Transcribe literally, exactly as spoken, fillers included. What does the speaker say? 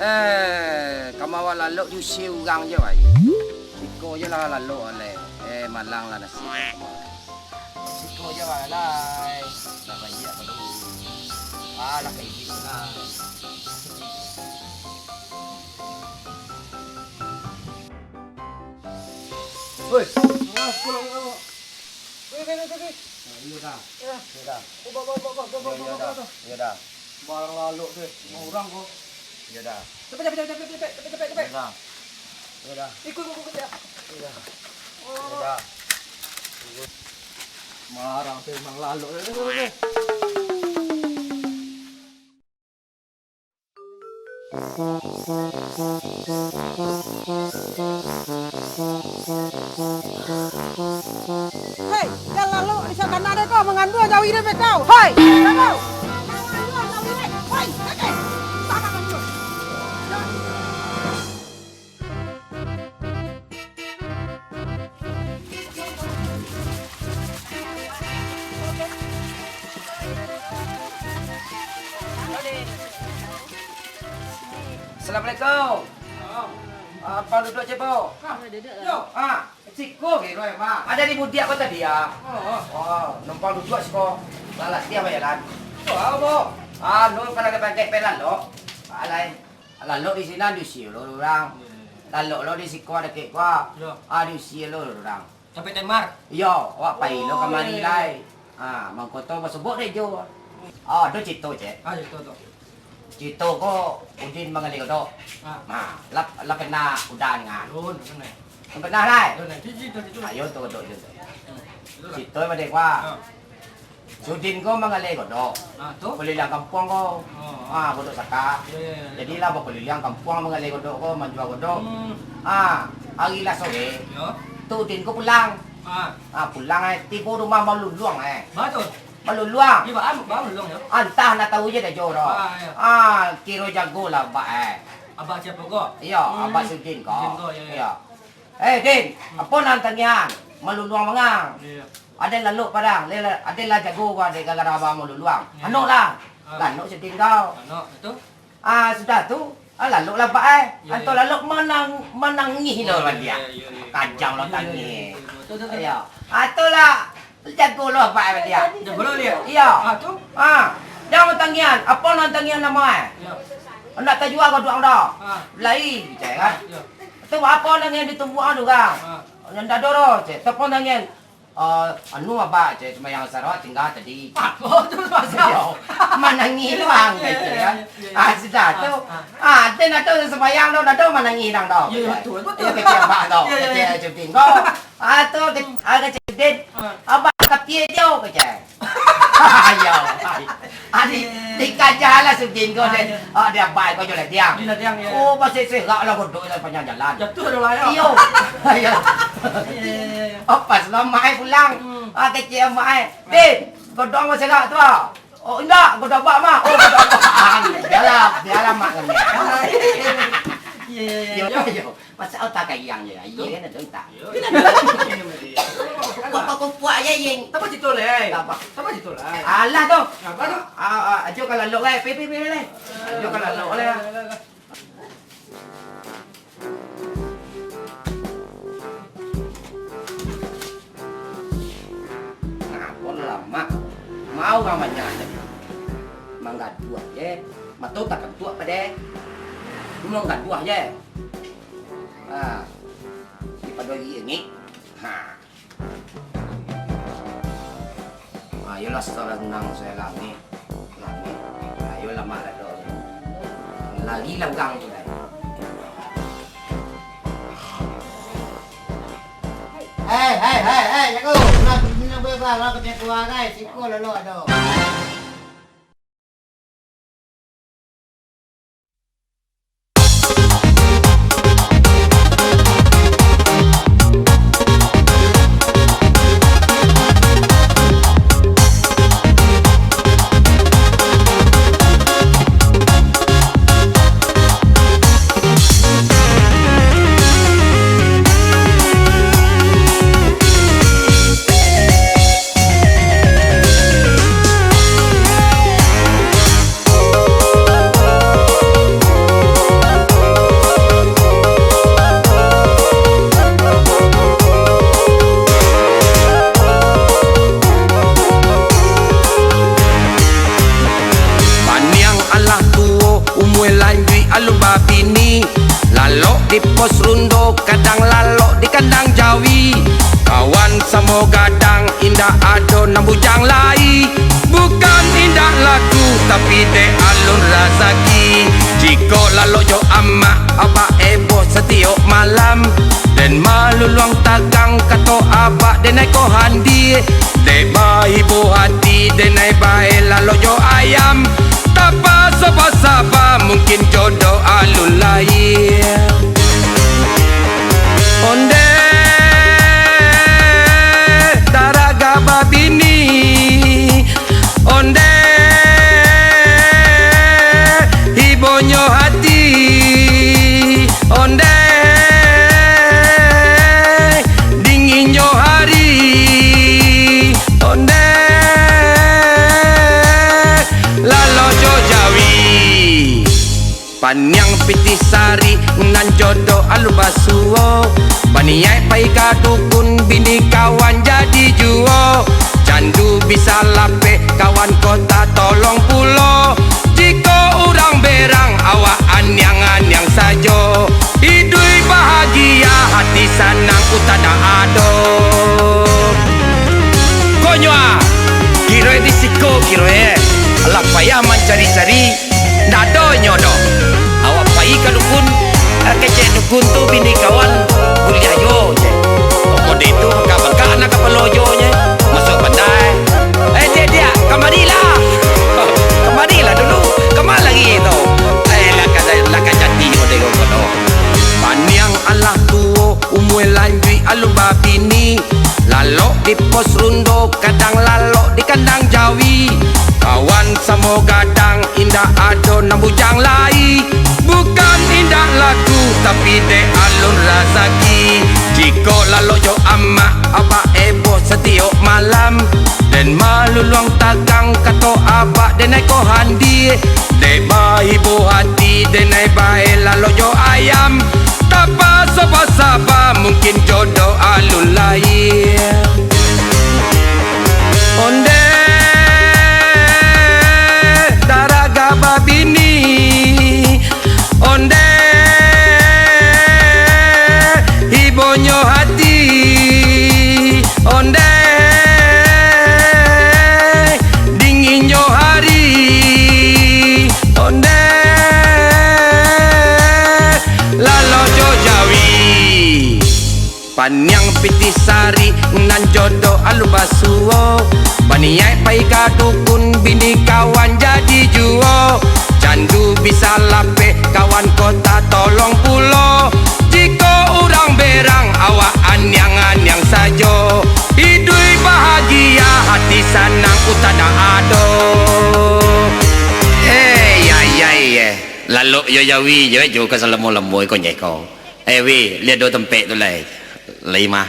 Eh, kama awak lalok diusie urang je, wai. Siko je lah lalok, alai. Eh, malang lah nasib. Siko je, wai, alai. Nak baiak ka dulu. Ah, lah ka iduik lah. Oi, ah, pulang, pulang. Oi, oi, oi, oi. Nah, iyo dah. Iyo dah. Iyo dah. Iyo dah. Iyo dah. Barang lalok tu, rumah urang ko. Iyo dah. Capek, capek, capek, capek, capek, capek, capek, capek. Iyo dah. Iyo dah. Ikut, ikut, ikut, ikut, ya. Iyo dah. Oh. Iyo dah. Marang tu emang lalok tu. Hei, jan lalok di sakana deh kau, manganduang jawi deh kau. Hei, jan lalok. Manganduang jawi deh. Hei, kakek. Tangan manganduang. Assalamualaikum. Ah, ampang duduak, Cebo. Ah, duduak lah. Yo. Ah, siko kiro, Mak. Ado di budiak ko tadi, ah. Oh, oh. Oh, numpang duduak siko. Lalas dia bayaran. Oh, apo? Ah, nu pernah ke pangkek pelan lo. Alai. Lalok di sinan diusie lo urang. Iyo, iyo, iyo. Lalok lo di siko dakek ko. Iyo. Ah, diusie lo urang. Sampai temar. Iyo, awak pai lo kamari lai. Ah, mangko tu basobok dek jo. Ah, ado carito, Cek. Ah, carito tu. Carito ko Udin mangaleh godok. Ah. Nah, lah, lah pernah udah danga? Alun, alun, eh. Lah pernah lai? Alun, eh. Carito, carito. Ayo tu godok jo tu. Hmm. Carito mah dek ko. Ah. Si Udin ko mangaleh godok. Ah, tu? Kuliliang kampuang ko. Oh, oh. Ah, godok saka. Yo, yo, yo, yo. Jadilah bakuliliang kampuang mangaleh godok ko, manjua godok. Hmm. Ah, ari lah sore. Yo. Tu Udin ko pulang. Ah. Ah, pulang, eh, tibo rumah maluluang, eh. Batua? Maluluang. Iyo, baa, baa maluluang, yo? Antah, ndak tahu je dah jo doh. Ah, iyo. Ah, kiro jago lah, Bak, eh. Abah siapo ko? Iyo, hmm. Abah si Udin ko. Udin ko, yo, yo. Iyo. Eh, Din, apo nan tangiang? Maluluang mangang. Iyo. Aden lalok padang, le-, aden lah jago ko, aden gara-gara abah maluluang. Iyo. Anok lah. Ah. Lanok si Din ko. Anok, tu? Ah, sudah tu, ah, lalok lah, Pak, eh. Iyo, anto iyo. Lalok manang-, manangih lo, iyo, Pak, dia. Iyo, iyo, iyo. Kajang lo tangih. Iyo, iyo, iyo. Betul, betul, betul. Iyo. Ah, tu lah. Jago lo, Pak, eh, dia. Jago lo dia? Iyo. Ah, tu? Ah, jan tangiang. Apo nan tangiang namo, eh? Iyo. Ndak tajua godok ang doh. Ah. Lai, cek, kan? Iyo. Tu apo nan yang ditumbuak ang tu, kan? Ah. Nan dado doh, cek. Tapi nan yang, eh, anu, Abah, cek, sumbayang sarawak tingga tadi. Apo tu maksud? Iyo. Manangih lo ang, iyo, cek, iyo, kan? Iyo, iyo. Ah, sudah tu. Ah, ah. Ah, den ado sumbayang doh, dado manangih dang doh, iyo, cek. Betul, betul. Iyo, kecek Abah doh, iyo, iyo, kecek iyo. Syuting doh. Ah, tu, ke-, ah, kecek Din. Ah. Abah tapi dio, kecek. Iyo. Ah, di, dikaja lah Sudin ko, ah, dek. Iyo. Ah, di abai ko jo ladiang. Di ladiang, iyo. Oh, masih serak lah godok lah panjang jalan. Jatuh dah lah, yo. Iyo. Iyo. Iyo, iyo, iyo, iyo. Oh, pas lah mak ai pulang. Hmm. Ah, kecek mak ai. "Din, godok masih serak tu, ah." "Oh, indak, godok abak, Mak." "Oh, godok abak." Ah, bialah, bialah mak kami. Ah, iyo, iyo, iyo, iyo. Iyo, iyo. Masa otak kayang je, iyo kan, ada otak. Iyo. Kupak-kupak je, Ying. Apa cerita, Lai? Apa? Apa cerita, Lai? Alah tu. Apa tu? Ah, ah, ah, ajo kalau lok, Lai. Pi, pi, pi, Lai. Ajo kalau lok, Lai. Ngapo lamak? Mau urang banyak tadi. Manggaduah je. Mato takantuak pade. Manggaduah je. Ha. Daripado iri angek. Ha. Ha, iyolah, salanang-salangi. Lari lah urang tu, Dai. Hei, hei, hei, hei, jago. Urang tu minum bebas, urang kena keluar, guys. Siko lolok ado. Gadang indak ado nan bujang lai. Bukan indak laku, tapi dek alun razaki. Jikok lalok jo amak, abak eboh satiok malam. Den maluluang tagang, kato abak denai ko handi. Dek bahibo hati denai bae lalok jo ayam. Tapaso basaba, mungkin jodoh alun lai. Ondeh, taragak babini. Ondeh, hibonyo hati. Ondeh, dinginnyo hari. Ondeh, lalok jo jawi. Paniang pitih sari, nan jodoh alun basuo. Baniaik pai ka dukun, bini kawan jadi juo. Candu bisa lapeh, kawan kota tolong pulo. Jikok urang berang, awak aniang-aniang sajo. Iduik bahagia, hati sanang, utang ndak ado. Konyo ah, kiroe di siko kiroe. Alah payah mancari-cari. Ndak ado nyo doh. Awak pai ka dukun, eh, kecek dukun tu bini kawan kuliah juo, cek. Kok kode tu bangkak-bangkak anak kapalo juo, cek. Masuak pandai. Eh, diak, diak, kamarilah. Kamarilah dulu. Kama lagi tu? Eh, lah ka, lah ka jadi kode ko doh. Paniang alah tuo, umua lanjuik alun babini. Lalok di pos rundo, kadang lalok di kandang jawi. Kawan samo gadang, indak ado nan bujang lai. Bukan indak laku, tapi dek alun razaki. Jikok lalok jo amak, abak eboh satiok malam. Den maluluang tagang, kato abak denai ko handi. Dek bahibo hati denai bae lalok jo ayam. Tapaso basaba, mungkin jodoh alun lai. Ondeh, taragak babini. Ondeh, hibonyo hati. Ondeh, dinginnyo hari. Ondeh, lalok jo jawi. Paniang pitih sari, nan jodoh alun basuo. Baniaik pai ka dukun, bini kawan jadi juo. Candu bisa lapeh, kawan kota tolong pulo. Jikok urang berang, awak aniang-aniang sajo. Iduik bahagia, hati sanang, utang ndak ado. Eh, ya, ya, ya. Lalok jo jawi jo, jo ka salamo-lamo ko nyeko. Eh, wi, liek do tempek tu lai. Lai mah.